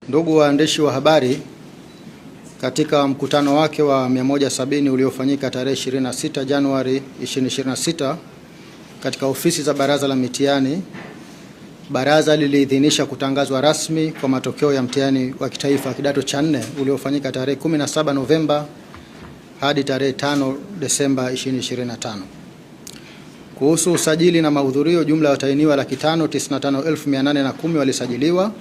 Ndugu waandishi wa habari, katika mkutano wake wa 170 uliofanyika tarehe 26 Januari 2026 katika ofisi za Baraza la Mitihani, baraza liliidhinisha kutangazwa rasmi kwa matokeo ya mtihani wa kitaifa kidato cha nne uliofanyika tarehe 17 Novemba hadi tarehe 5 Desemba 2025. Kuhusu usajili na mahudhurio, jumla ya watahiniwa 595,810 walisajiliwa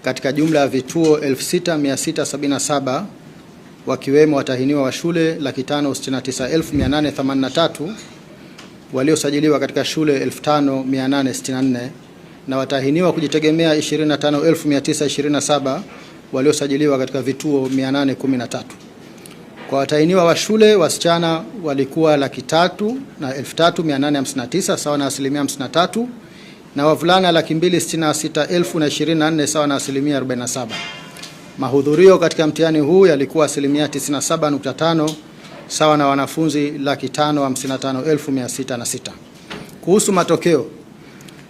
katika jumla ya vituo 6677 wakiwemo watahiniwa wa shule 569,883 waliosajiliwa katika shule 5864 na watahiniwa kujitegemea 25,927 waliosajiliwa katika vituo 813. Kwa watahiniwa wa shule wasichana walikuwa 303,859 sawa na asilimia 53 na wavulana 266,024 sawa na asilimia 47. Mahudhurio katika mtihani huu yalikuwa asilimia 97.5 sawa na wanafunzi 555,606. Kuhusu matokeo,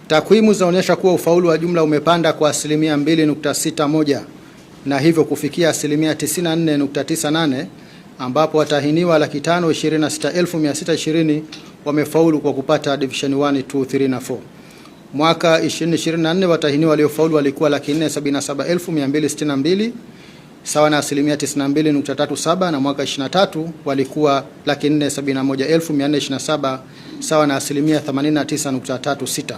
takwimu zinaonyesha kuwa ufaulu wa jumla umepanda kwa asilimia 2.61 na hivyo kufikia asilimia 94.98 ambapo watahiniwa 526,620 wamefaulu kwa kupata division 1, 2, 3 na 4. Mwaka 2024 watahiniwa waliofaulu walikuwa 477,262 sawa na asilimia 92.37, na mwaka 23 walikuwa 471,427 sawa na asilimia 89.36.